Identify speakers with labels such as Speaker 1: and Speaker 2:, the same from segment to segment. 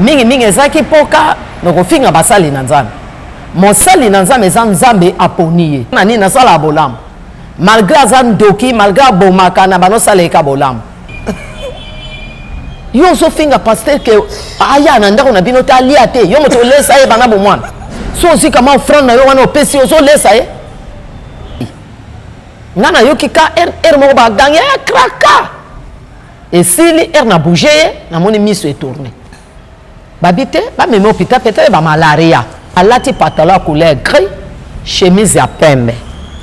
Speaker 1: Mingi mingi ezalaki mpoka na kofinga basali na Nzambe. Mosali na Nzambe eza Nzambe aponi ye. Na nini nasala bolamu. Malgré aza ndoki, malgré abomaka na banosala ye ka bolamu. Yo ozofinga pasteur ke aya na ndako na bino te alia te, yo moto olesa ye bana bomwana. So ozwi kama offrande na yo wana opesi ozolesa ye. Nga nayoki ka heure moko bagangi ya kraka. Esili heure na bouger ye namoni miso etourne. Babi te bamemi hôpital peut-être ba malaria. Alati pantalon ya couleur gris, chemise ya pembe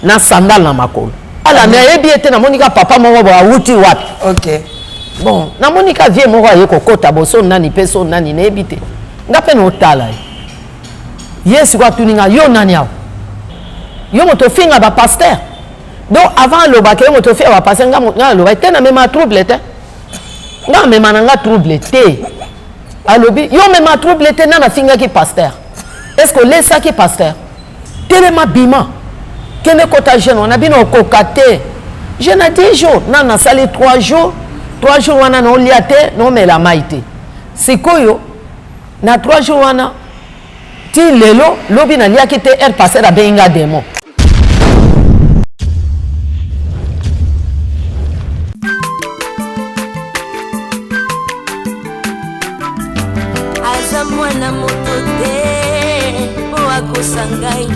Speaker 1: na sandale na makolo. Ala nayebi ye te, namoni ka papa moko boye awuti wapi.
Speaker 2: Okay.
Speaker 1: Bon, namoni ka vieux moko aye kokota boso nani pe so nani nayebi te. Nga pe naotala ye. Ye sikoyo atuni nga yo nani awa? Yo moto ofinga ba pasteur. Donc avant alobaka yo moto ofinga ba pasteur nga nga aloba te na mema trouble te. Nga mema na nga trouble te. Alobi yo mema trouble te nana afingaki pasteur. Est-ce que olesaki pasteur? Telema bima. Kende kota jeune wana bino okoka te. Jeune a 10 jours, nana asali 3 jours, 3 jours wana na olia te, na omela mai te. Sikoyo na 3 jours wana ti lelo lobi naliaki te, heure pasteur abengi nga démon.
Speaker 3: Aza mwana moto te po akosa ngai,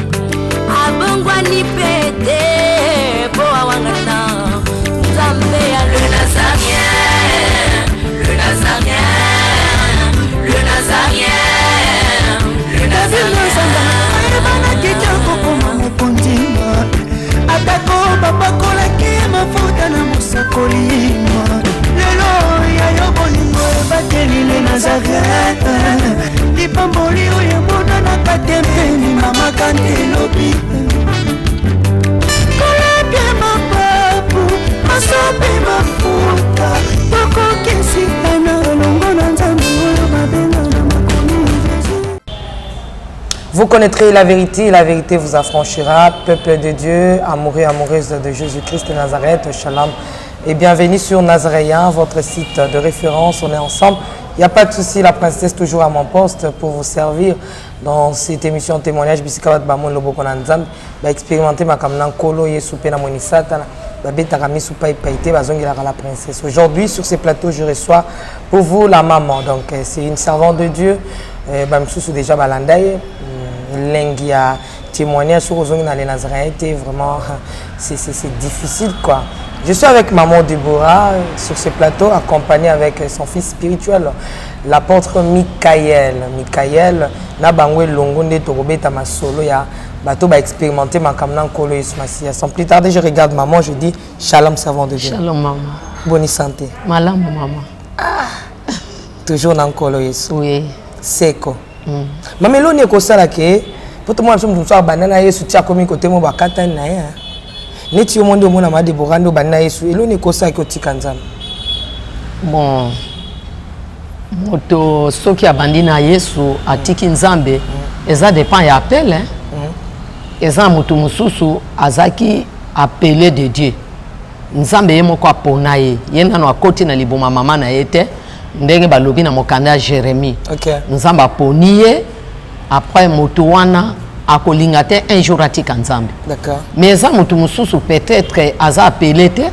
Speaker 3: abongwani pe te po awangana Nzambe ya le Nazarien, le Nazarien, le Nazarien, le Nazarien.
Speaker 4: Ayebanaki te akokoma mokonzi, atako bapakolaki ye mafuta na mosakoli. Lelo ya yo bolingo ebateli le Nazareth, lipamboli oyo emonanaka te mpeni mama kante elobi kolapia mapapu masope mafuta tokokesitana elongo na Nzambe oyo babenga na makomi Jésus.
Speaker 2: Vous connaîtrez la vérité et la vérité vous affranchira. Peuple de Dieu, amoureux, amoureuse de Jésus-Christ de Nazareth, shalom et bienvenue sur Nazaréen, votre site de référence. On est ensemble. Il n'y a pas de souci, la princesse toujours à mon poste pour vous servir dans cette émission témoignage. Bisika bato bamoni loboko na Nzambe, ba expérimenter makambo na Nkolo Yesu pe na moni Satana, babetaka misu pai pai te, bazongelaka la princesse. Aujourd'hui, sur ce plateau, je reçois pour vous la maman. Donc, c'est une servante de Dieu. Ba misusu déjà balanda ye, elengi ya témoignage soki ozongi na le Nazaréen te, vraiment c'est difficile quoi. Je suis avec maman Déborah sur ce plateau, accompagnée avec son fils spirituel, l'apôtre Michael. Michael, na bango elongo nde tokobeta masolo ya bato ba expérimenter makambo na Nkolo Yesu Masiya. Sans plus tarder, je regarde maman, je dis shalom servant de Dieu.
Speaker 1: Shalom maman.
Speaker 2: Bonne santé.
Speaker 1: Malamu maman.
Speaker 2: Ah, toujours na Nkolo Yesu.
Speaker 1: Oui.
Speaker 2: Seko. Mama eloni ekosala ke po tomona biso moto mosusu abanda na Yesu ti akomi kote mo bakatani na ye, hein. Neti yo mo nde omona ma Deborah nde obandi na Yesu, eloni ekosala ke otika Nzambe?
Speaker 1: Bon, moto soki abandi na Yesu atiki Nzambe, eza dépend ya appel, hein. Eza moto mosusu azaki appelé de Dieu. Nzambe ye moko apona ye, ye nano akoti na liboma mama na ye te, ndenge balobi na mokanda ya Jérémie. Nzambe aponi ye, après moto wana akolinga te un jour atika Nzambe. Mais eza moto mosusu peut-être aza appelé te,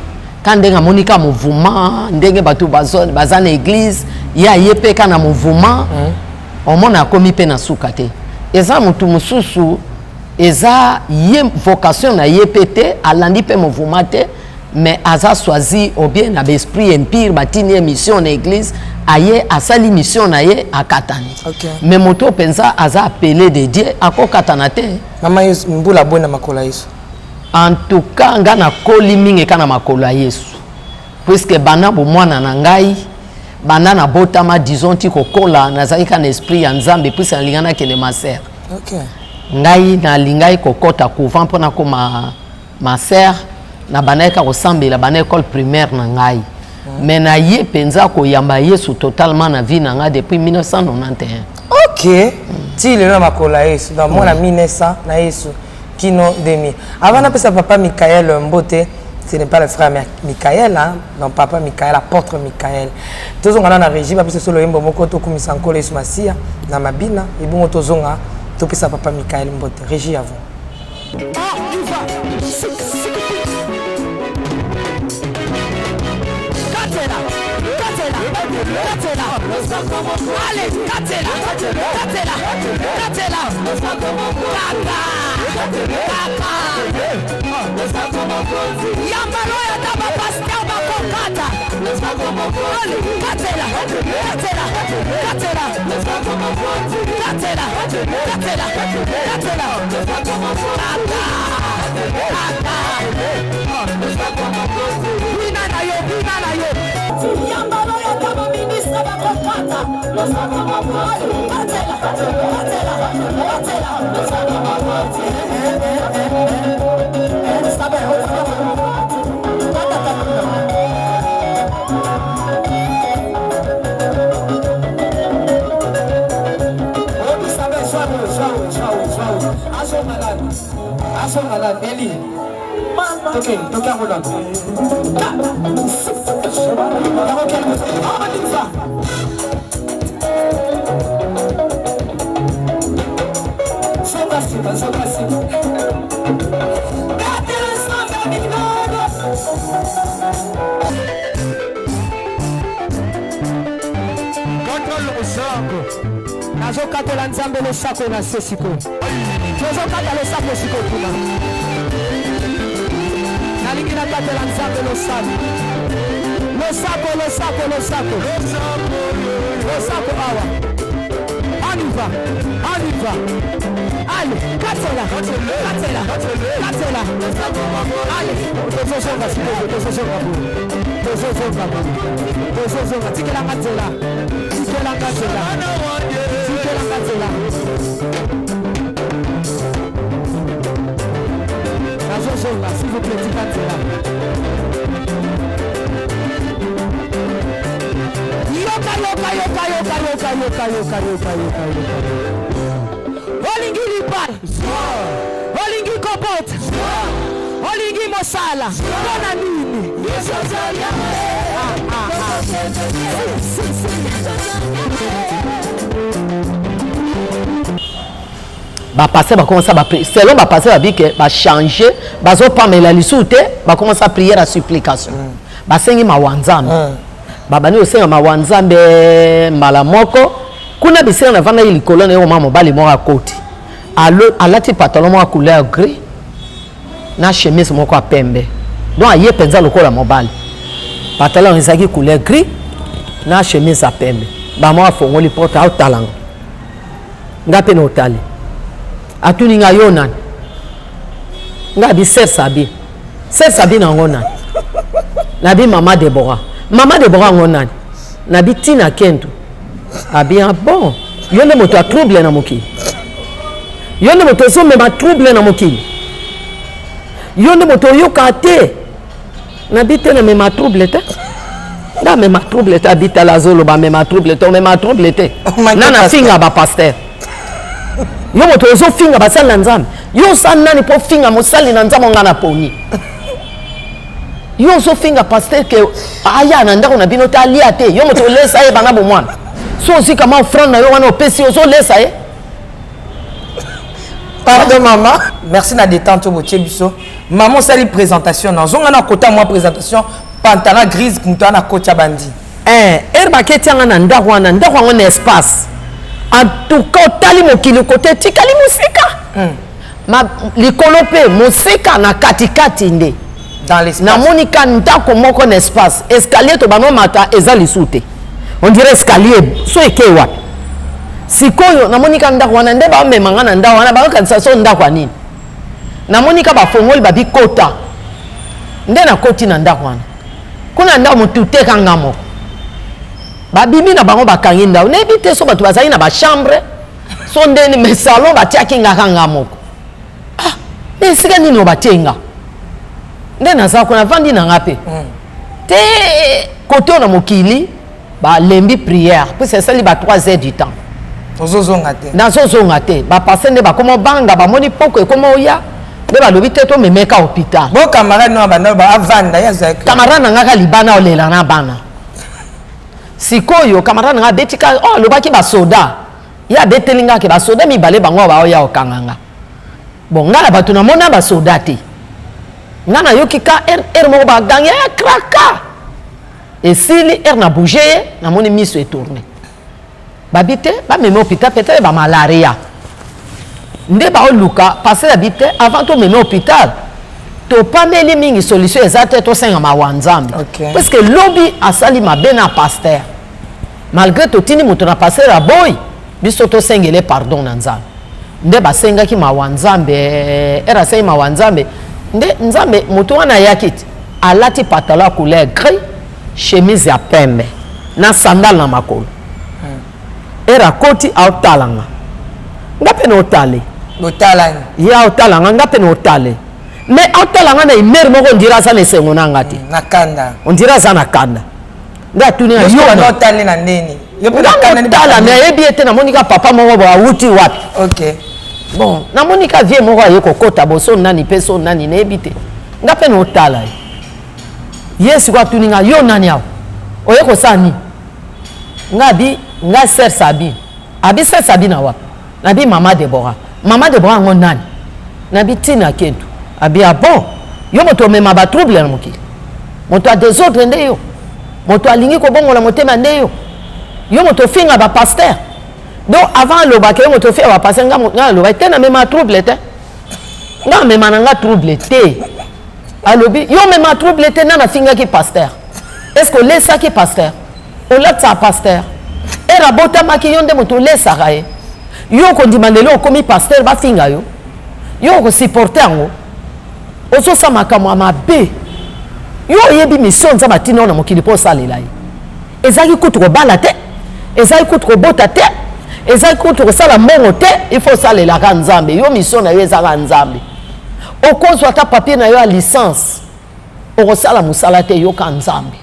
Speaker 1: ka ndenge amoni ka mouvement, ndenge bato baza na église, ye aye pe ka na mouvement, omona akomi pe na suka te. Eza moto mosusu eza ye vocation na ye pe te, alandi pe mouvement te, mais aza choisi ou bien na esprit impur, batini ye mission na église, aye asali mission na ye akatani. Mais moto mpenza aza appelé de Dieu akokatana te.
Speaker 2: Mama Yesu, mbula boye na makolo ya Yesu.
Speaker 1: En tout cas nga nakoli mingi ka na makolo ya Yesu, puisque banda bomwana na ngai, banda nabotama disons ti kokola, nazalaki ka na esprit ya Nzambe, puisque nalinga nakende ma sœur. Ngai nalingaki kokɔta couvent mpona koma ma sœur, na bandaki kaka kosambela banda école primaire na ngai. Mais na ye mpenza koyamba Yesu totalement na vie na ngai depuis 1991.
Speaker 2: Ok. Ti lelo na makolo ya Yesu, donc mwana 1900 na Yesu kino 2000. Avant napesa papa Michael mbote, Ce n'est pas le frère Michael, hein? Non, papa Michael, apôtre Michael. Tozonga na régie, bapesa biso loyembo moko tokumisa Nkolo Yesu Masiya na mabina, ebongo tozonga topesa papa Michael mbote. Régie à vous.
Speaker 4: Allez, katela, katela, katela, kaka, kaka. Yambalo ya ata bapaster bakokata. Allez, katela, katela, katela, katela, katela, katela, kaka, kaka. Bina na yo, bina na yo. Yambalo ya ata baministre bakokata. Allez, katela, katela, katela. Nazokatela Nzambe losako na se sikoyo. Tozokata losako sikoyo kuna. Nalingi nakatela Nzambe losako, losako, losako, losako, losako awa. On y va, on y va. Allez, katela, katela, katela. Allez, tozozonga sikoyo, tozozonga boye, tozozonga boye, tozozonga. Tikelanga nzela, tikelanga nzela, tikelanga nzela. Nazozonga, s'il vous plaît, tika nzela. Yoka, yoka, yoka, yoka, yoka, yoka, yoka, yoka, yoka, yoka. Olingi libala, olingi kobota, olingi mosala, mpona nini? Ah, ah, ah. Si, si, si.
Speaker 1: Bapaster bakomasa, selon bapaster babi ke bachange, bazopamela lisusu te, bakomasa prière ya supplication, basengi mawa Nzambe. Babandi kosenga mawa Nzambe mbala moko kuna bisika navandaki likolo na ye. Oma mobali moko akoti, alati pantalon moko ya couleur gris na chemise moko ya pembe. Donc aye mpenza lokola mobali. Pantalon ezalaki couleur gris na chemise ya pembe. Bamoko afongoli porte, aotalanga nga mpe na otali, atuni nga: "Yo nani?" Nga abi: "Sœur Sabi." "Sœur Sabi na yango nani?" Nabi: "Mama Debora." "Mama Debora yango nani?" Nabi: "Tina Kentu." Abi: "Ah bon, yo nde moto ya trouble na mokili, yo nde moto ozomema trouble na mokili, yo nde moto oyoka te." Nabi: "Te, namema trouble te, nga amema trouble te." Abi: "Tala, azoloba amema trouble te, omema trouble te." Na nafinga bapaster: "Yo moto ozofinga basali na Nzambe, yo osa nani mpo finga mosali na Nzambe? Nga na poni yo ozofinga paster ke aya na ndako na bino te, alia te. Yo moto olesa ye banga bomwana, so ozwi kama offrande na yo wana opesi, ozolesa ye."
Speaker 2: Pardon mama, merci na détente oyo botie biso. Mama, osali présentation, nazonga na kota mwa présentation. Pantalon grise, moto wana akoti, abandi.
Speaker 1: Ere baketi yanga na ndako wana, ndako yango na espace. En tout cas, otali mokili kote etikali mosika, ma likolo mpe mosika, na katikati nde
Speaker 2: dans l'espace.
Speaker 1: Namoni ka ndako moko na espace, escalier to banomata eza lisu te, on dirait escalier so eke wapi. Sikoyo namoni ka ndako wana nde bamema nga na ndako wana, bakokanisa so ndako ya nini. Namoni ka bafongoli, babikota, nde nakoti na ndako wana. Kuna ndako motu te, ka nga moko. Babimi na bango, bakangi ndako. Nayebi te so bato bazali na bachambre so ndeni, mais salon batiaki nga ka nga moko. Ah, me esika nini oyo batie nga? Nde naza kuna, navandi na nga mpe te. Kote oyo na mokili balembi prière, puisque esali ba 3 heures du temps.
Speaker 2: Ozozonga te.
Speaker 1: Nazozonga te. Bapaster nde bakoma obanga, bamoni poko ekoma oya. Nde balobi te tomemeka hôpital.
Speaker 2: Bo camarade no abanda ba avanda ye azalaki.
Speaker 1: Camarade na nga ka libana olela na bana. Sikoyo camarade na nga abeti ka oh alobaki basoda. Ye abeteli nga ke basoda mibale bango baoya kokanga nga. Bon nga na bato namona basoda te. Nga nayoki ka heure moko bagangi ya kraka. Esili heure na bouger ye namoni miso etourne. Babi te bamemi hôpital peut-être ba malaria. Nde baoluka pasteur abi te avant tomemi hôpital topameli mingi solution eza te tosenga mawa Nzambe.
Speaker 2: Okay.
Speaker 1: Parce que lobi asali mabe na pasteur. Malgré totindi moto na pasteur aboyi biso tosengele pardon na Nzambe. Nde basengaki mawa Nzambe, era asengi mawa Nzambe nde Nzambe moto wana ayaki te alati pantalon ya couleur gris chemise ya pembe na sandale na makolo. Era akoti aotala nga nga mpe na otale
Speaker 2: botalani
Speaker 1: ye aotala nga nga mpe na otale mais aotala nga na humeur moko ondire aza na esengo na nga te
Speaker 2: na kanda
Speaker 1: ondire aza na kanda nde atuni nga yo
Speaker 2: banda otale na ndeni yo mpe na kanda ni
Speaker 1: tala nayebi ye te namoni ka papa moko boye awuti wapi.
Speaker 2: Ok
Speaker 1: bon namoni ka vie moko aye kokota boso nani mpe so nani nayebi te nga mpe na otala ye ye sikoyo atuni nga yo nani awa oye kosala nini nga abi nga sœur Sabine abi sœur Sabine awa nabi mama Deborah mama Deborah yango nani nabi Tina Kentu abi ah bon yo moto omema ba trouble na mokili moto ya desordre nde yo moto alingi kobongola motema nde yo yo moto ofinga ba pasteur donc avant alobaka yo moto ofinga ba pasteur nga nga alobaki te namema trouble te nga amema na nga trouble te alobi yo omema trouble te nani afingaki pasteur est ce que olesaki pasteur olatisaka pasteur ere abotamaki yo nde moto olesaka ye yo okondima lelo okomi pasteur bafinga yo yo okosupporte yango ozosala makambo ya mabe yo oyebi mission nzambe atina yo na mokili mpo osalela ye ezalaki kutu kobala te ezalaki kutu kobota te ezalaki kutu kosala mbongo te il faut osalelaka nzambe yo mission na yo ezaka nzambe okozwa ata papier na yo ya licence okosala mosala te yoka nzambe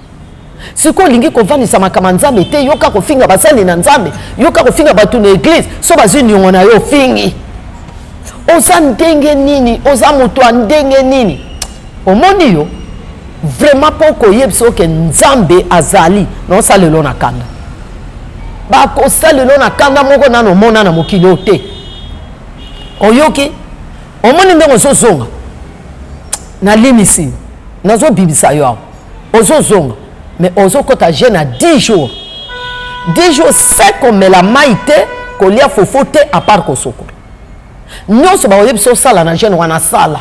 Speaker 1: sikoyo olingi kovandisa makambo ya nzambe te yoka kofinga basali na nzambe yoka kofinga bato na eglise so bazwi niongo na yo ofingi oza ndenge nini oza moto ya ndenge nini omoni yo vraiment mpo koyebisa oke nzambe azali na osalelo na kanda bakosalelo na kanda moko nano omona na mokili oyo te oyoki omoni ndenge ozozonga nalimisi yo nazobimisa yo awa ozozonga mais ozokɔta jeune na 10 jours 10 jours se komela mai te kolia fufu te à part kosokola nyonso bakoyebisa osala na jeune wana sala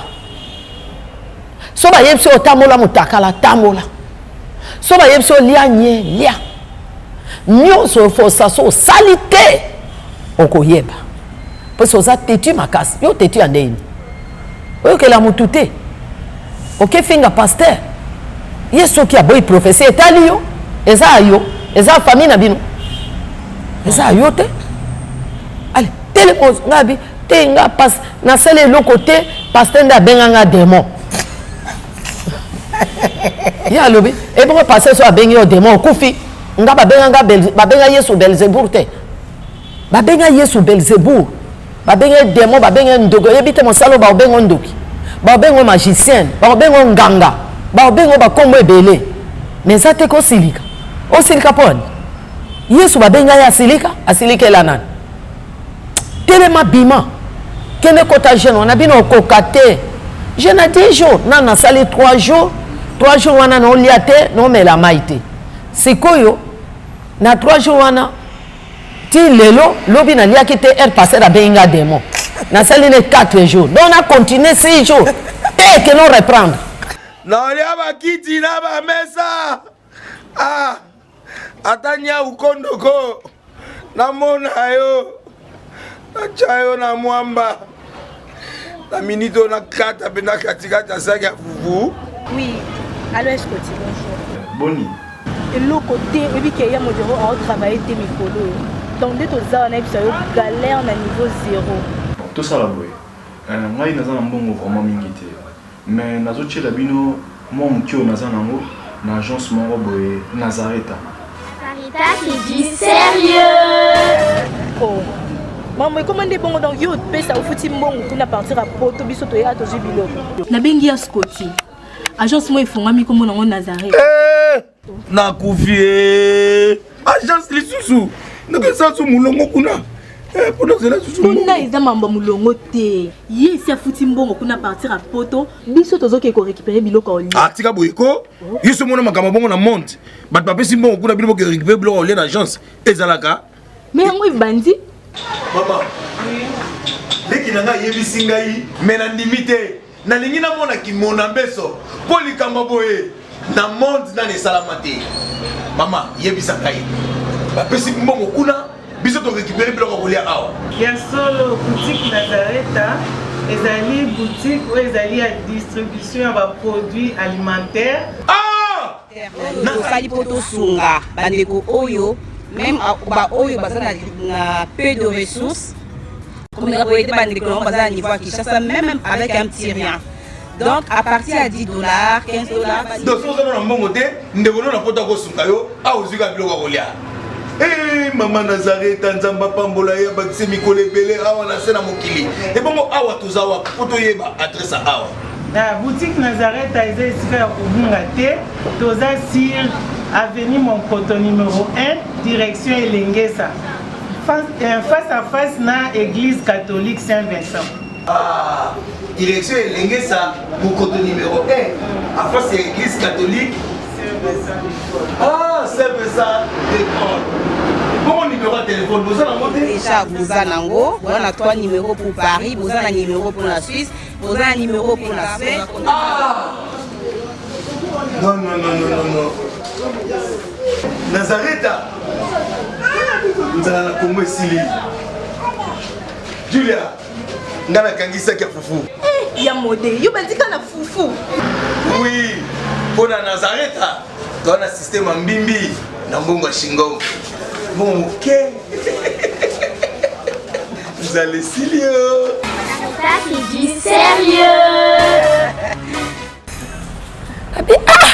Speaker 1: so bayebisi otambola motakala tambola so bayebisi olia nye lia nyonso ofosa so osali te okoyeba mposi oza tetu makasi yo tetu ya ndenge oyokela motu te okefinga pasteur ye soki aboyi prophetie etali yo eza ya yo eza ya famille na bino eza ya yo te ale telema nga bi te nga pas nasali eloko te pasteur nde abenga nga démon ye alobi ebongo pasteur so abengi yo démon okufi nga babenga nga babenga yesu belzebour te babenga yesu belzebour babenga ye démon babenga ye ndoki oyebi te mosala oyo baobenga ndoki baobenga magicien baobenga nganga baobenga bakombo ebele mais eza te kosilika osilika mpo nani yesu babenga ye asilika asilikela nani telema bima kende kota jeune wana bino okoka te jeune a 10 jours nanu nasali 3 jours 3 jours wana naolia te naomela mai te sikoyo na 3 jours wana ti lelo lobi naliaki te heure passer abengi nga démon nasali ne 4 jours donc na continue 6 jours te ke no reprendre
Speaker 5: naolia bakiti na bamesa ah, ata nyau kondoko namona yo natya yo na mwamba na minute oyo nakata mpenza katikati ya saki ya fufu.
Speaker 6: Oui, allo Escoti, bonjour.
Speaker 7: Boni.
Speaker 6: Eloko te, oyebi ke ya modero ao travailler te mikolo oyo. Donc nde toza wana yebisa yo galère na niveau zéro.
Speaker 7: Bon, tosala boye. Euh, ngai naza na mbongo vraiment mingi te. Mais nazotiela bino mwa moke oyo naza nango na agence moko boye Nazareta.
Speaker 8: Nazareta, c'est du sérieux.
Speaker 6: Oh. Makambo ekoma nde bongo, donc yo opesa ofuti mbongo kuna partir ya poto, biso toyaka tozwi biloko. Nabengi ya Scotty. Agence moko efungwami nkombo nango Nazareth.
Speaker 5: Eh, nakufi eh. Agence lisusu ndenge su molongo kuna eh, mpo nazela susu
Speaker 6: kuna eza mambo ya molongo te. Ye esi afuti mbongo kuna partir ya poto, biso tozokende korécupere biloko ya olia.
Speaker 5: Ah, tika boye ko yo so omona makambo bongo na monde, bato bapesi mbongo kuna, bino boke récupere biloko ya olia na agence ezalaka.
Speaker 6: Me yango ebandi.
Speaker 5: Mama leki na ngai ayebisi ngai, me nandimi te, nalingi namona kimona mbeso mpo likambo boye na monde nani esalama te. Mama, yebisa ngai, bapesi mbongo kuna, biso torécupere biloko ya kolia awa?
Speaker 8: Ya solo, boutique Nazareta ezali boutique oyo ezali ya distribution ya baproduits alimentaires.
Speaker 5: Ah!
Speaker 9: Tosali mpo tosunga bandeko oyo, même baoyo baza na peu de ressources, komeka koyede bandeko nango baza na niveau ya Kinshasa, même avec un petit rien. Donc à partir ya 10 $, 15 $.
Speaker 5: Donc soki oza na mbongo te, ndeko no na poto akosunga yo awa, ozwi kaka biloko ya kolia. Eh, mama Nazareta, Nzambe apambola ye, abakisi mikolo ebele awa na se na mokili. Ebongo awa toza wapi mpo toyeba adresse ya awa?
Speaker 8: Na boutique Nazareta eza esika ya kobunga te. Toza sur avenue Monkoto numéro 1, direction Elengesa, face à face na église catholique Saint-Vincent.
Speaker 5: Ah, direction Elengesa, Mokoto numéro 1, à face ya église catholique Ah, Saint-Vincent de Paul. Bongo numéro ya téléphone boza nango te?
Speaker 9: Déjà boza nango, boza na trois numéros pour Paris, boza na numéro pour la Suisse, boza na numéro pour la Suède.
Speaker 5: Ah! Non, non, non, non, non, non. Nazareta, nzala na Kongo esili. Julia, nga nakangisaki ya fufu.
Speaker 6: Ya mode, yo bandika na fufu.
Speaker 5: Oui, mpo na Nazareta toa na système ya mbimbi na mbongo ya shingom, mbongo moke, nzala esili yo.
Speaker 3: Ça, c'est du sérieux.
Speaker 1: Abi ah,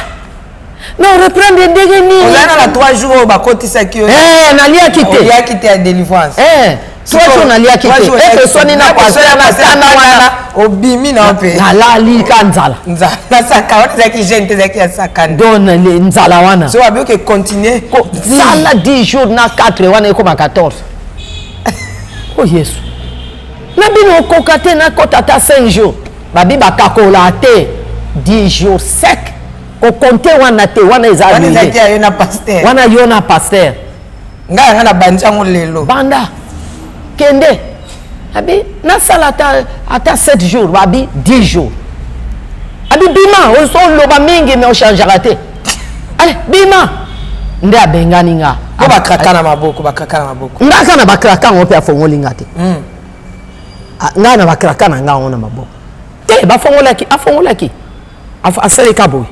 Speaker 1: na reprendre ndenge nini?
Speaker 2: Ozali na 3 jours oyo bakotisaki yo.
Speaker 1: Eh, naliaki te.
Speaker 2: Oliaki te ya délivrance.
Speaker 1: Eh, 3 jours naliaki te. Eke soni na pasteur na kanda wana.
Speaker 2: Obimi na mpe.
Speaker 1: Nalali ka nzala.
Speaker 2: Nzala na saka wana ezalaki jeune te, ezalaki ya sakana.
Speaker 1: Donc nzala wana.
Speaker 2: So abi oke continue.
Speaker 1: Sala 10 jours na 4 wana ekoma 14. O Yesu, na bino okoka te, nakota ata 5 jours. Babi bakakola te, 10 jours sec, kokonte wana te, wana eza
Speaker 2: wana ezalaki ya yo na pasteur.
Speaker 1: Wana yo na pasteur.
Speaker 2: Ngai yanga na bandi yango lelo.
Speaker 1: Banda kende, abi nasala ata 7 jours, babi 10 jours. Abi bima, oloba mingi me ochangeaka te, ale bima. Nde abengani nga.
Speaker 2: Po bakraka na maboko, bakraka na maboko.
Speaker 1: Nga kaka na bakraka yango mpe afongoli nga te. Ngai na bakraka na nga yango na maboko te, bafongolaki, afongolaki, asaleka boye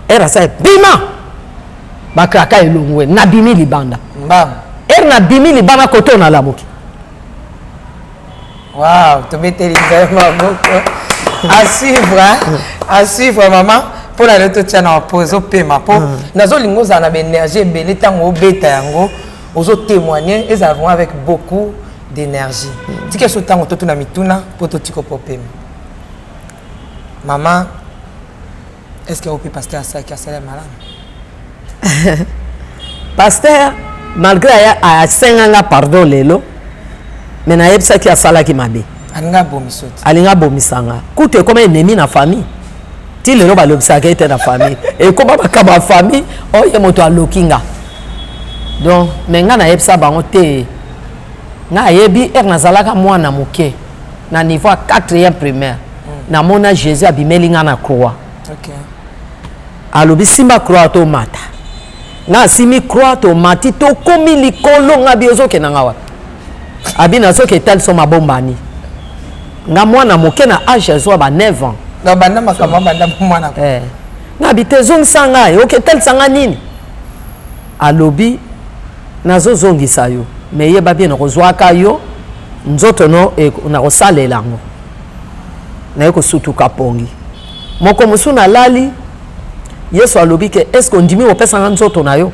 Speaker 1: ere asali bima, bakraka elongwe, nabimi libanda.
Speaker 2: Mbangu.
Speaker 1: Ere nabimi libanda, kote oyo nalamuki.
Speaker 2: Wow, tobeteli Nzambe maboko. À suivre, hein? À suivre, maman. Mpo na lelo totia na pause, opema, mpo nazolinga ozala na baénergie ebele ntango obeta yango, ozotémoigne, ezala vraiment avec beaucoup d'énergie. Tika so ntango totuna mituna mpo totika mpo opema. Mama, est ce que ope pasteur asalaki, asala malamu?
Speaker 1: Pasteur, malgré asenganga pardon lelo, me nayebisaki asalaki mabe.
Speaker 2: Alinga abomisa te.
Speaker 1: Alingi abomisa nga. Kutu ekoma ennemi na famille ti lelo, balobisaka ete na famille ekoma makambo ya famille oyo ye moto aloki nga. Donc me nga nayebisa bango te, nga ayebi ere nazalaka mwana moke na niveau ya 4e primaire, namona Jésus abimeli nga na croix. Alobi simba croix tomata. Nga asimi croix, tomati, tokomi likolo. Nga bi ozokenda nga wapi? Abi nazoki etaliso mabombani. Nga mwana moke na age azwa ba 9 ans.
Speaker 2: Donc banda makambo banda mwana.
Speaker 1: Eh. Nga bi te, ezongisa ngai, oke etalisa nga nini? Alobi nazozongisa yo, me yeba bien nakozwaka yo nzoto no nakosalela yango. Naye kosutuka pongi moko mosusu, nalali, Yesu alobi ke est-ce ondimi kopesanga nzoto na yo?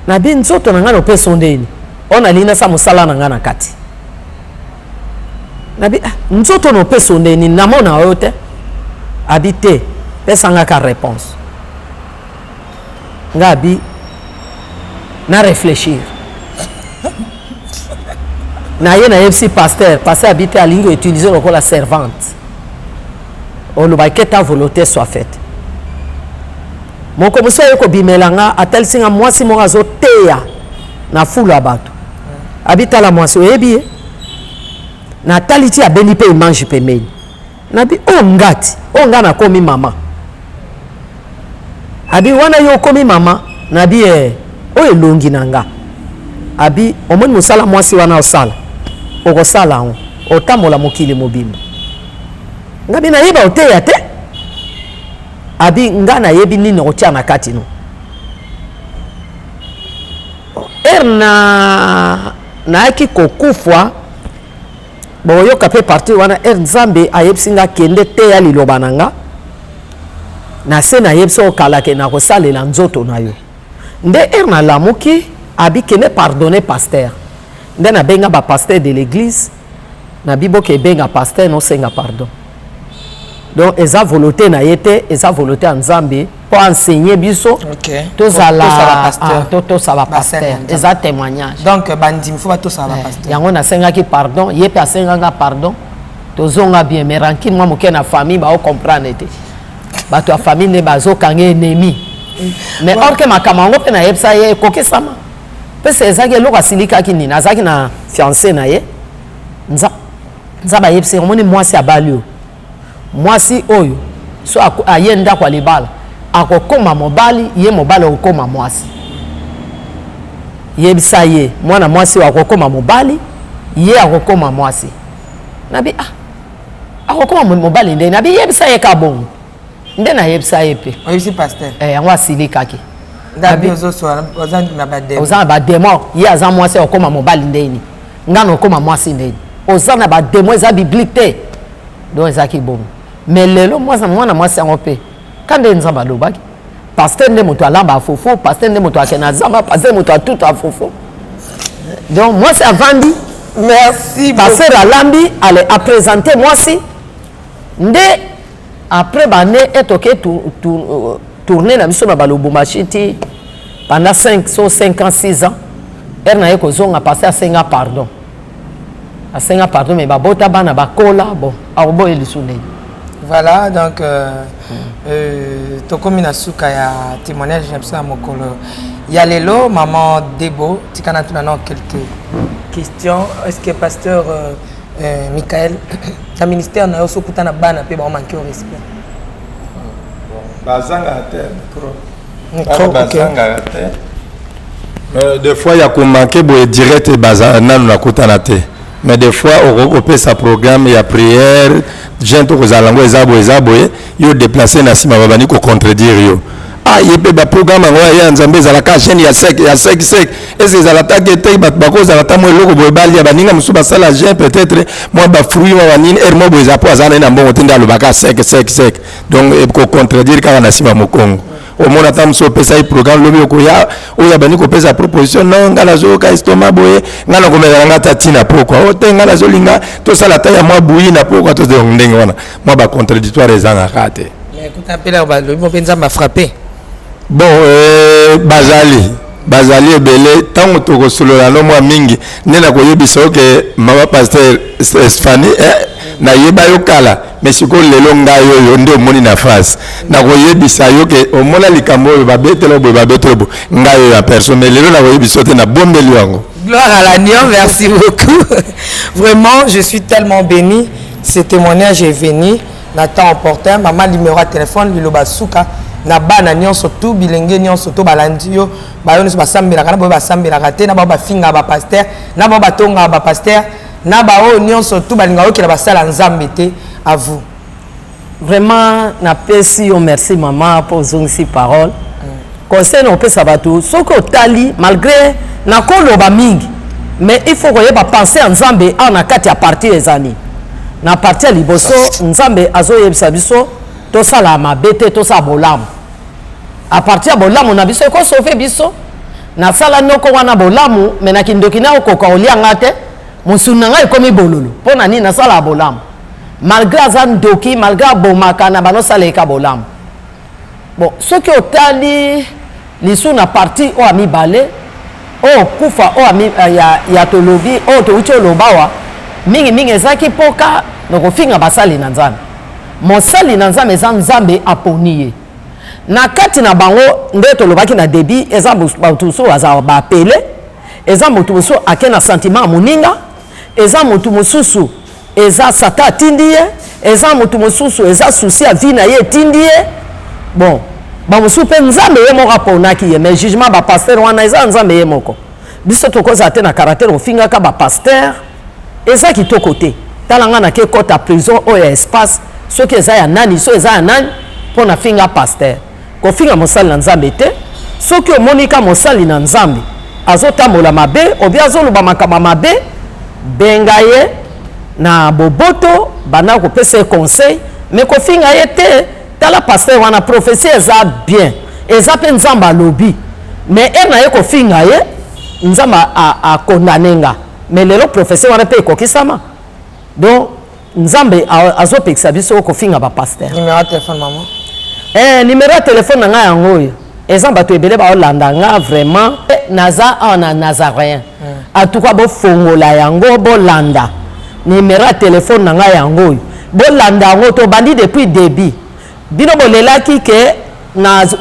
Speaker 1: Nabi nzoto na ngai napesa ndeni? Oyo nalingi nasala mosala na ngai na kati. Nabi ah, nzoto na opesa nde nini namona oyo te. Abi te, pesa nga ka réponse. Nga abi na réfléchir. Na ye nayebisi pasteur, pasteur abi te alingi utiliser lokola servante. Oloba que ta volonté soit faite. Moko mosusu aye kobimela nga, atalisi nga mwasi moko azoteya na fulu ya bato. Abi tala mwasi oyebi ye? Natali ti abendi mpe image pembeni. Nabi oyo oh, nga ti, oyo oh, nga nakomi mama. Abi wana yo okomi mama? Nabi eh, oyo elongi na nga. Abi omoni mosala mwasi wana osala, okosala yango, otambola mokili mobimba. Ngabi nayeba oteya te. Abi nga nayebi nini okotia na kati no. Heure na nayaki kokufwa boyoka mpe partir wana heure Nzambe ayebisi nga kende teya liloba na nga na se nayebisi okala ke nakosalela nzoto na yo nde heure nalamuki abi kende pardonner pasteur nde nabenga ba pasteur de l'église Nabi boke ebenga pasteur nosenga pardon. Donc eza volonté na ye te, eza volonté ya Nzambe po enseigner biso.
Speaker 2: Okay.
Speaker 1: Tozala ah, to tosala pasteur. Eza témoignage.
Speaker 2: Donc bandimi faut batosala eh, pasteur.
Speaker 1: Yango nasengaki pardon, ye pe asenganga pardon. Tozonga bien mais rancune mwa moke na famille ba comprendre te. Bato ya famille nde bazokanga ennemi. Mais or que makambo yango mpe nayebisa ye ekokisama. Pese ezalaki eloko asilikaki nini? Azalaki na fiancé na ye. Nzambe ayebisi omoni mwasi abali oyo. Mwasi oyo so aye ndako ya libala akokoma mobali, ye mobali akokoma mwasi. Yebisa ye mwana mwasi oyo akokoma mobali, ye akokoma mwasi. Nabi ah akokoma mobali nde nabi yebisa ye ka bongo. Nde nayebisa ye mpe.
Speaker 2: Oyebisi pasteur?
Speaker 1: Eh, yango asilikaki.
Speaker 2: Ndabi ozosola oza na ba démon.
Speaker 1: Oza na ba démon, ye aza mwasi akokoma mobali ndeni. Nga na okoma mwasi ndeni. Oza na ba démon eza biblique te. Donc ezalaki bongo. Mais lelo mwana mwana mwasi yango mpe ka nde Nzambe alobaki. Pasteur nde moto alamba fufu, pasteur nde moto akende na zamba, pasteur moto atuta fufu. Donc mwasi avandi.
Speaker 2: Merci.
Speaker 1: Pasteur alambi, ale a présenter mwasi nde Après ba annee et toke tourner na biso na ba Lubumbashi ti pendant 5 so 5 ans 6 ans heure naye kozonga pasteur asenga pardon asenga pardon mais babota bana bakola bon akoboye lisu ndenge
Speaker 2: voilà donc euh, mm. euh, tokomi na suka ya témoignage na biso ya mokolo ya lelo maman debo tika natuna nao quelques questions est ce que pasteur euh, Eh, Michael, na ministère na yo soki okuta na bana mpe bao manque au respect.
Speaker 5: Bazangaka te micro. Micro, bazangaka te. Euh, des fois ya komanke boye direct baza nanu nakutana te mais des fois okoki kopesa programme ya prière jeune tokozala yango eza boye eza boye yo deplace na nsima babandi kocontredire yo ah ye mpe baprograme yango ya nzambe ezalaka jeune ya sec ya sec sec ese ezala ata ke te bato bakozala ata mwa eloko boye balia baninga mosusu basala jeune peut-être mwa bafruit mwa banini heure mwa boye eza mpo aza naye na mbongo te nde alobaka sec sec sec donc ekocontredire kaka na nsima mokongo omona ata mosusu opesa ye programme lobi okoya oyo abandi kopesa proposition non ngai nazoyoka estoma boye ngai nakomela na ngai ata ntina pokwa o te ngai nazolinga tosala ata ya mwa buyi na pokwa to ndenge wana mwa bacontredictoire ezangaka te
Speaker 2: Écoute, appel balobi mpe nzambe afrappe
Speaker 5: bon euh, bazali bazali ebele ntango tokosolola no mwa mingi nde nakoyebisa yo ke mama pasteur Fani eh, nayeba yo kala me sikoyo lelo ngai oyo nde omoni na face nakoyebisa yo ke omona likambo oyo babetela boye babetela boye ngai oyo ya personne mais lelo nakoyebisa yo te nabombeli yango.
Speaker 2: Gloire à l'agneau, merci beaucoup. Vraiment, je suis tellement béni. Ce témoignage est venu na temps opportun. Maman numéro ya téléphone, liloba suka na bana nyonso tout bilenge nyonso to balandi yo bayo nyonso basambelaka na baoyo basambelaka te na baoyo bafingaka bapasteur na baoyo batongaka bapasteur na baoyo nyonso tout balingaka okela basala nzambe te à vous
Speaker 1: vraiment napesi yo merci mama mpo ozongisi parole conseil na opesa bato soki otali malgré nakoloba mingi mais il faut koyeba pensée ya nzambe awa na kati ya parti eza nini na parti ya liboso nzambe azoyebisa biso tosala mabe te tosala bolamu a partir ya bolamu na biso ekosauve biso. Nasala noko wana bolamu mais na kindoki nayo okoka olia nga te mosuni na nga ekomi bololo mpo na nini nasalaka bolamu malgre aza ndoki malgre abomaka na bano osala ye ka bolamu bon soki otali lisu na partie oyo ya mibale oyo kufa oyo eh, ya, ya tolobi oyo touti oloba awa mingimingi ezalaki mpoka na kofinga basali na nzambe mosali na nzambe eza nzambe aponi ye Na kati na bango nde tolobaki na debut eza bato mosusu bazala ba appele, eza moto mosusu ake na sentiment ya moninga, eza moto mosusu eza satan atindi ye, eza moto mosusu eza souci ya vie na ye etindi ye. Bon, ba mosusu mpe Nzambe ye moko aponaki ye, mais jugement ba pasteur wana eza Nzambe ye moko. Biso tokozala te na caractère ofingaka ba pasteur eza kitoko te. Tala nga nake kota prison oyo ya espace soki eza ya nani so eza ya nani mpo na finga pasteur. Kofinga mosali na Nzambe te. Soki omoni ka mosali na Nzambe azotambola mabe obi azoloba makambo mabe, benga ye na boboto, banda kopesa ye conseil, mais kofinga ye te. Tala pasteur wana prophetie eza bien eza pe nzambe alobi mais heure naye kofinga ye nzambe a condamne nga mais lelo prophetie wana pe ekokisama donc nzambe azopekisa biso kofinga ba pasteur.
Speaker 2: Numero ya telephone maman?
Speaker 1: Eh, numero ya telephone na nga yango oyo eza bato ebele baolanda nga vraiment naza awa na nazaréen mm. en tout cas bofongola yango bolanda numero ya telefone na ngai yango oyo bolanda yango tobandi depuis début bino bolelaki ke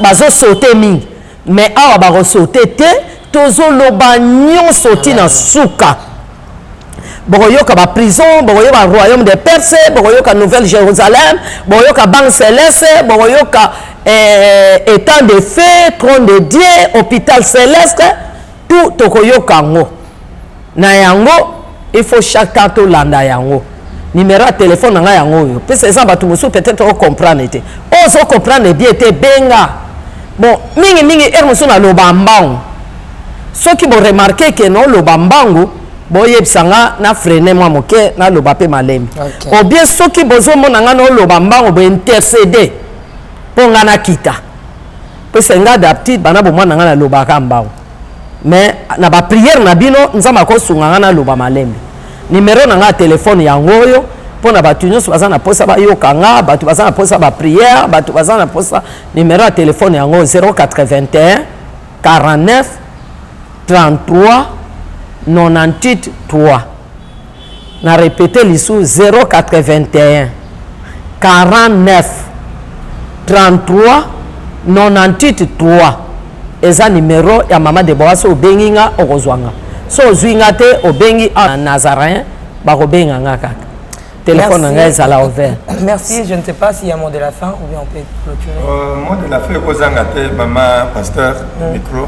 Speaker 1: bazosaute mingi mais awa bakosaute te tozoloba nyonso ti na suka bokoyoka baprison bokoyoka royaume de perse bokoyoka nouvelle jérusalem bokoyoka banque céleste bokoyoka eh, état de feu trône de dieu hôpital céleste tout tokoyoka yango na yango il faut chaque temps tolanda yango numero ya telefone na ngai yango oyo pesa eza bato mosusu peut-être ocomprendre te oyo ozo comprendre bien te benga bon mingi mingi heure mosusu naloba mbangu soki boremarke ke naoloba mbangu boyebisa nga na freine mwa moke naloba mpe malembe okay. obien soki bozomona nga naoloba mbangu bointercede mpo nga nakita pesa nga d'habitude bana bomwana nga nalobaka mbangu mais na ba prière na bino nzambe akosunga nga naloba malembe numero na nga ya telefone yango oyo mpo na bato nyonso baza na mposa bayoka nga bato baza na mposa ba prière bato baza na mposa numero ya telefone yango 081 49 33 98 3 Na repeter lisusu 081 49 33 98 3 eza numero ya mama Deborah so obengi nga okozwa nga so ozwi nga te obengi na Nazaréen bakobenga nga kaka téléphone na ngai ezala ouvert.
Speaker 2: Merci, je ne sais pas s'il y a mot de la fin ou bien on peut clôturer.
Speaker 10: Euh, mot de la fin ekozanga te mama pasteur mm. micro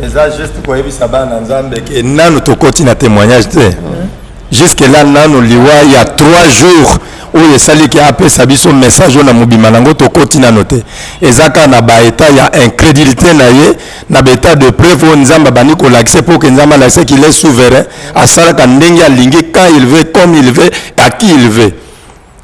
Speaker 10: eza juste koyebisa bana nzambe ke nanu tokoti na témoignage te mm. jusque là nanu liwa ya 3 jours oyo esali ke apesa biso message oyo na mobima nango tokoti nano te eza kaka na baetat ya incrédulité na ye na baetat de preuve oyo nzambe abandi kolakisa mpo ke nzambe alakisa qu'il est souverain asalaka ndenge alingi quand il veut comme il veut à qui il veut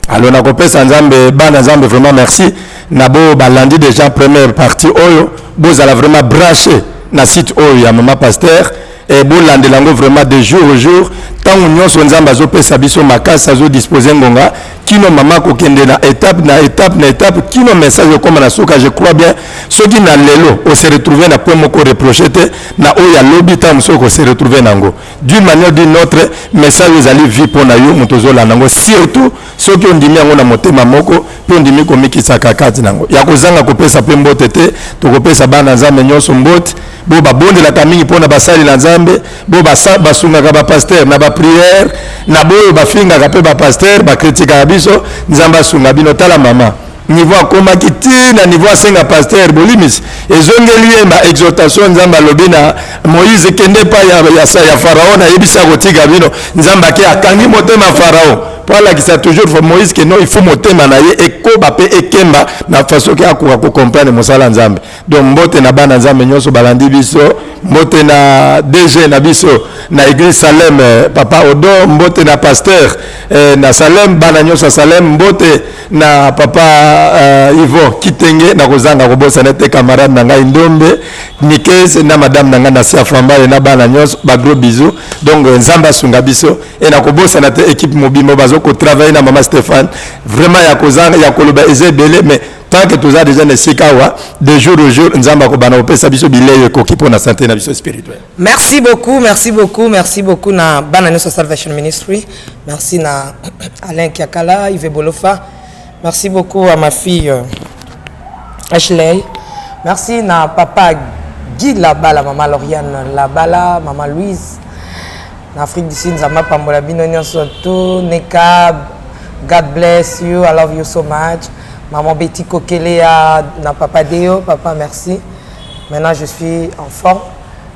Speaker 10: Alors nakopesa Nzambe bana Nzambe vraiment merci na bo balandi déjà première partie oyo bozala vraiment branché na site oyo ya maman pasteur et bolandela yango vraiment de jour au jour ntango nyonso Nzambe azopesa biso makasi azodispose ngonga kino mama akokende na étape na étape na étape kino message ekoma na suka je crois bien soki na lelo ose retrouve na point moko reproche te na oyo ya lobi ntango mosusu okose retrouve na yango D'une manière d'une autre, message ezali vie mpo na yo moto ozolanda yango, surtout soki ondimi yango na motema moko mpe ondimi komikisaka kati na yango. Ya kozanga kopesa mpe mbote te, tokopesa bana Nzambe nyonso mbote, bo babondelaka mingi mpo na basali na Nzambe, bo basungaka ba pasteur na ba prière, na boyo bafingaka mpe ba pasteur, bakritikaka biso, Nzambe asunga bino. Tala mama niveau akomaki ti na niveau asenga pasteur bolimisi ezongeli ye ba exhortation nzambe alobi na moïse kende epai ya, ya, ya farao nayebisi akotika bino nzambe ake akangi motema farao mpo alakisa toujours moïse ke non il faut motema na ye ekoma. ekoba mpe ekemba na façon ke akoka kocomprendre mosala ya Nzambe. Donc mbote na bana Nzambe nyonso balandi biso, mbote na DG na biso na église Salem eh, papa Odo, mbote na pasteur eh, na Salem, bana nyonso ya Salem, mbote na papa eh, Yvon Kitenge, na kozanga kobosana te camarade na ngai Ndombe Nikes na madame na ngai Nasia Fambale na bana nyonso, ba gros bisous. Donc eh, Nzambe asunga biso et na kobosana te équipe mobimba bazo ko travailler na mama Stéphane, vraiment ya kozanga ya koloba eza ebele, mais tant que toza déjà na esika awa, de jour au jour Nzambe akobanda kopesa biso bilei ekoki mpo na santé na biso spirituelle.
Speaker 2: Merci beaucoup, merci beaucoup, merci beaucoup na bana nyonso Salvation Ministry. Merci na Alain Kiakala, Yves Bolofa. Merci beaucoup à ma fille Ashley. Merci na papa Guy Labala, maman Lauriane Labala, maman Louise. Na Afrique du Sud, Nzambe apambola bino nyonso tout. Neka, God bless you, I love you so much. Maman Betty Kokelea, na papa Deo, papa merci. Maintenant je suis en forme.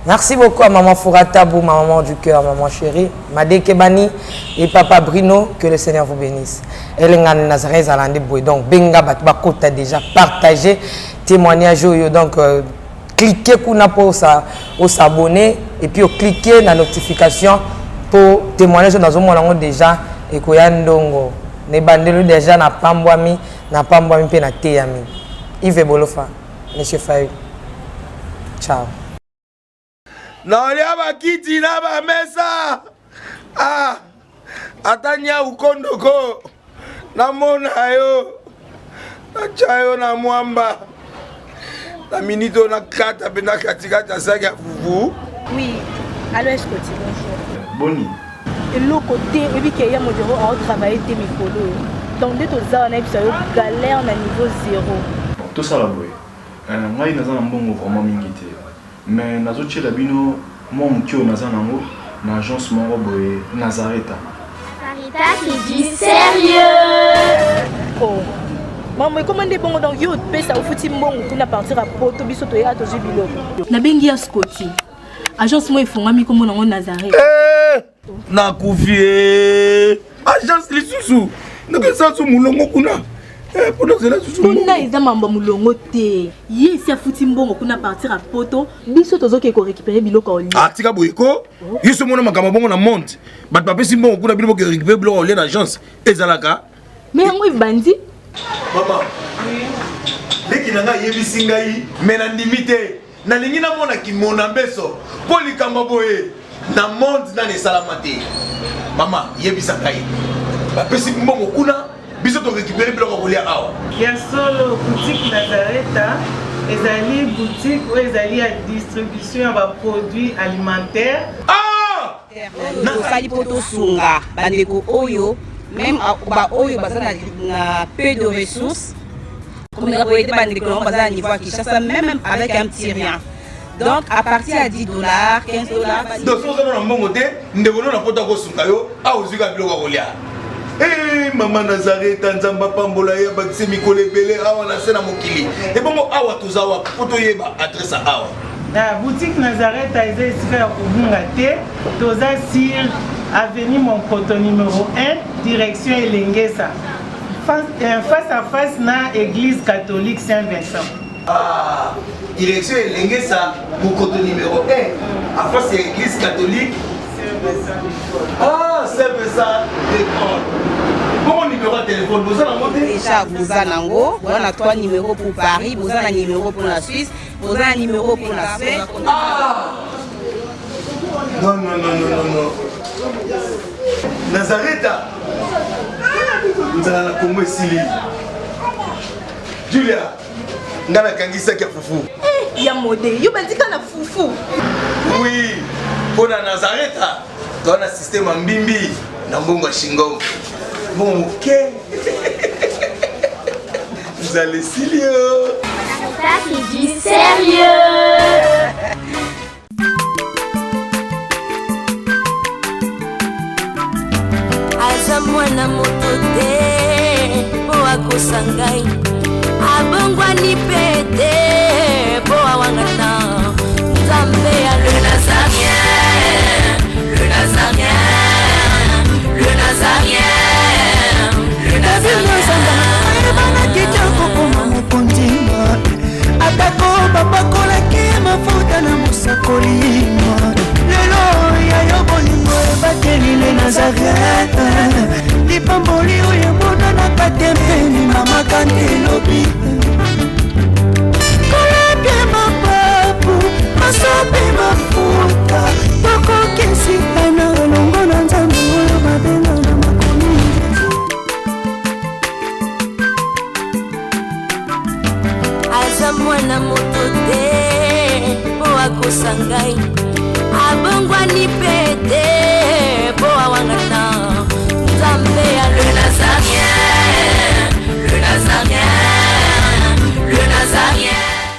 Speaker 2: Merci beaucoup à maman Fouratabou, ma maman du cœur, maman chérie, Made Kebani et papa Bruno, que le Seigneur vous bénisse. Elenga Nazareth Zalande Boué. Donc benga bato bakota déjà partager témoignage oyo, donc cliquez kuna pour sa s'abonner et puis cliquer na notification pour témoignage nazomona yango déjà ekoya ndongo na ebandeli déjà na pambwami na pambwami mpe na teyami. Yves Bolofa, Monsieur Fayulu. Ciao.
Speaker 5: Nalia bakiti na bamesa, ah, ata nyau kondoko namona yo, natya yo na mwamba na minute oyo nakata mpe na katikati ya saki ya fufu.
Speaker 6: Oui, allo Escoti, bonjour.
Speaker 7: Boni?
Speaker 6: Eloko te, oyebi ke ya modero aotravaille te mikolo oyo. Donc nde toza wana, yebisa yo galère na niveau zéro.
Speaker 7: Bon, tosala boye. Ngai naza na mbongo vraiment mingi te, mais nazotiela bino mwa moke oyo naza nango na agence moko boye Nazareta.
Speaker 3: Sarita, c'est du sérieux.
Speaker 6: Oh. Mama ekoma nde bongo, donc yo opesa ofuti mbongo kuna partir ya poto, biso toyaka tozwi biloko. Nabengi ya Scoti, agence moko efongwami nkombo nango Nazareth.
Speaker 5: Eh, nakufi eh. Agence lisusu ndenge su molongo kuna mpona ozela susu.
Speaker 6: Kuna eza mambo ya molongo te, ye esi afuti mbongo kuna partir ya poto, biso tozoke korécupérer biloko ya olia.
Speaker 5: Ah, tika boye ko, yo so mona makambo bongo na monde, bato bapesi mbongo kuna, bino boke récupérer biloko ya olia na agence, ezalaka?
Speaker 6: Mais yango ebandi.
Speaker 5: Mama leki na ngai ayebisi ngai, me nandimi te, nalingi namona kimona mbeso mpo likambo boye na monde nani esalama te. Mama, yebisa ngai, bapesi mbongo kuna, biso torécupérer biloko ya kolia awa?
Speaker 8: Ya solo, boutique Nazareta ezali boutique oyo ezali ya distribution ya baproduit alimentaire.
Speaker 5: Ah!
Speaker 9: Tosali mpo tosunga bandeko oyo, même baoyo baza na peu de ressources, komeka koaider bandeko nango baza na niveau ya Kinshasa, même avec un petit rien. Donc à partir ya 10 $, 15 $.
Speaker 5: Donc soki oza na mbongo te, ndeko no na poto akosunga yo awa, ozwi kaka biloko ya kolia. Eh, mama Nazareta, Nzambe apambola ye, abakisi mikolo ebele awa na se na mokili. Ebongo awa toza wapi mpo toyeba adresse ya awa?
Speaker 8: Na boutique Nazareth eza esika ya kobunga te, toza sur avenue Monkoto numéro 1, direction Elengesa, face à face na église catholique Saint-Vincent.
Speaker 5: Ah, direction Elengesa, Mokoto numéro 1, à face ya église catholique ah, Saint-Vincent d'école. Bongo numéro ya téléphone boza nango te?
Speaker 9: Déjà boza nango, boza na trois numéros pour Paris, boza na numéro pour la Suisse, boza na numéro pour la Suède.
Speaker 5: Ah! Non, non, non, non, non, non. Nazareta, nzala na Kongo esili. Julia, ngai nakangisaki ya fufu.
Speaker 6: Ya mode, yo bandika na fufu.
Speaker 5: Oui, mpo na Nazareta toza na système ya mbimbi na mbongo ya shingom, mbongo moke, nzala esili yo.
Speaker 3: Ça, c'est du sérieux.
Speaker 4: Aza mwana moto te mpo akosa ngai, abongwani mpe te mpo awangana Nzambe ya le Nazarien.